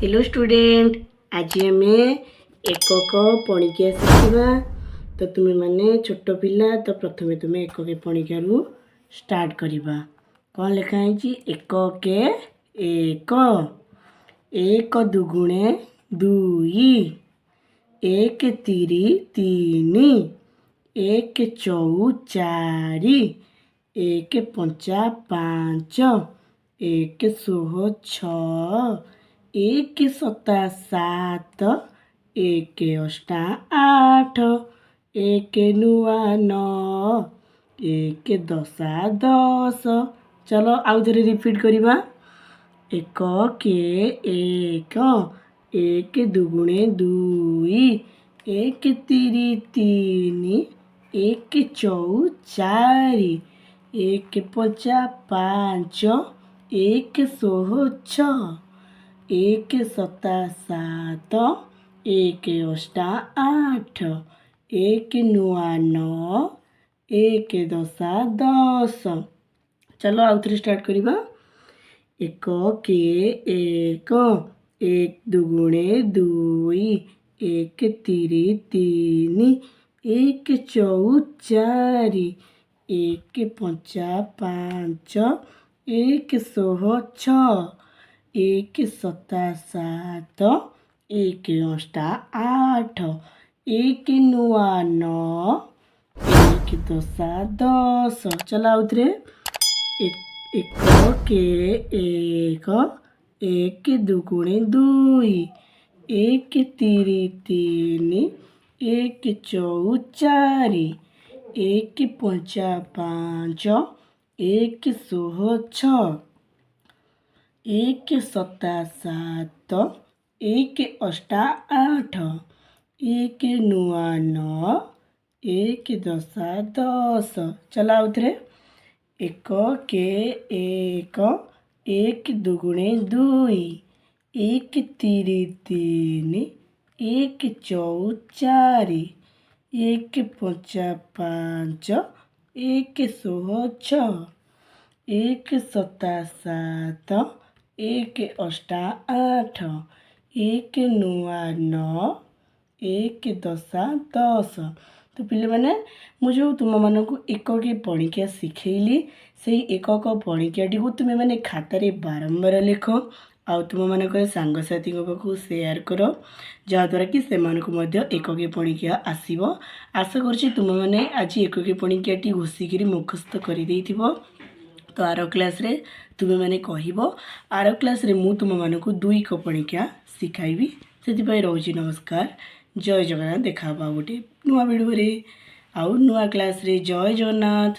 Hello student, ଆଜି ଆମେ ଏକକ ପଣିକିଆ ଶିଖିବା। ତ ତୁମେମାନେ ଛୋଟ ପିଲା, ତ ପ୍ରଥମେ ତୁମେ ଏକକ ପଣିକିଆରୁ ଷ୍ଟାର୍ଟ କରିବା। କ'ଣ ଲେଖା ହେଇଛି? ଏକକେ ଏକ, ଏକ ଦୁଗୁଣେ ଦୁଇ, ଏକ ତିରି ତିନି, ଏକ ଚଉ ଚାରି, ଏକ ପଞ୍ଚା ପାଞ୍ଚ, ଏକ ଷୋହ ଛଅ, ଏକ ସତା ସାତ, ଏକ ଅଷ୍ଟା ଆଠ, ଏକ ନୂଆ ନଅ, ଏକ ଦଶା ଦଶ। ଚାଲ, ଆଉ ଥରେ ରିପିଟ୍ କରିବା। ଏକ କେ ଏକ, ଏକ ଦୁଗୁଣେ ଦୁଇ, ଏକ ତିରି ତିନି, ଏକ ଚଉ ଚାରି, ଏକ ପଞ୍ଚା ପାଞ୍ଚ, ଏକ ଷୋହ ଛଅ, ଏକ ସତା ସାତ, ଏକ ଅଷ୍ଟା ଆଠ, ଏକ ନୂଆ ନଅ, ଏକ ଦଶା ଦଶ। ଚାଲ, ଆଉ ଥରେ ଷ୍ଟାର୍ଟ କରିବା। ଏକ କେ ଏକ, ଏକ ଦୁଗୁଣେ ଦୁଇ, ଏକ ତିରି ତିନି, ଏକ ଚଉ ଚାରି, ଏକ ପଞ୍ଚା ପାଞ୍ଚ, ଏକ ଷୋହ ଛଅ, ଏକ ସତା ସାତ, ଏକ ଅଷ୍ଟା ଆଠ, ଏକ ନୂଆ ନଅ, ଏକ ଦଶା ଦଶ। ଚାଲ, ଆଉ ଥରେ। ଏକ କେ ଏକ, ଏକ ଦୁଗୁଣେ ଦୁଇ, ଏକ ତିରି ତିନି, ଏକ ଚଉ ଚାରି, ଏକ ପଞ୍ଚା ପାଞ୍ଚ, ଏକ ଷୋହ ଛଅ, ଏକ ସତା ସାତ, ଏକ ଅଷ୍ଟା ଆଠ, ଏକ ନୂଆ ନଅ, ଏକ ଦଶା ଦଶ। ଚାଲ, ଆଉ ଥରେ। ଏକ କେ ଏକ, ଏକ ଦୁଗୁଣେ ଦୁଇ, ଏକ ତିରି ତିନି, ଏକ ଚଉ ଚାରି, ଏକ ପଞ୍ଚା ପାଞ୍ଚ, ଏକ ଷୋହ ଛଅ, ଏକ ସତା ସାତ, ଏକ ଅଷ୍ଟା ଆଠ, ଏକ ନୂଆ ନଅ, ଏକ ଦଶା ଦଶ। ତ ପିଲାମାନେ, ମୁଁ ଯେଉଁ ତୁମମାନଙ୍କୁ ଏକକ ପଣିକିଆ ଶିଖେଇଲି, ସେଇ ଏକକ ପଣିକିଆଟିକୁ ତୁମେମାନେ ଖାତାରେ ବାରମ୍ବାର ଲେଖ ଆଉ ତୁମମାନଙ୍କର ସାଙ୍ଗସାଥିଙ୍କ ପାଖକୁ ସେୟାର କର, ଯାହାଦ୍ୱାରା କି ସେମାନଙ୍କୁ ମଧ୍ୟ ଏକକ ପଣିକିଆ ଆସିବ। ଆଶା କରୁଛି ତୁମେମାନେ ଆଜି ଏକକ ପଣିକିଆଟି ଘୋଷିକିରି ମୁଖସ୍ଥ କରିଦେଇଥିବ। ତ ଆର କ୍ଲାସ୍ରେ ତୁମେମାନେ କହିବ। ଆର କ୍ଲାସ୍ରେ ମୁଁ ତୁମମାନଙ୍କୁ ଦୁଇକ ପଣିକିଆ ଶିଖାଇବି। ସେଥିପାଇଁ ରହୁଛି। ନମସ୍କାର, ଜୟ ଜଗନ୍ନାଥ। ଦେଖା ହେବ ଆଉ ଗୋଟେ ନୂଆ ଭିଡ଼ିଓରେ ଆଉ ନୂଆ କ୍ଲାସ୍ରେ। ଜୟ ଜଗନ୍ନାଥ।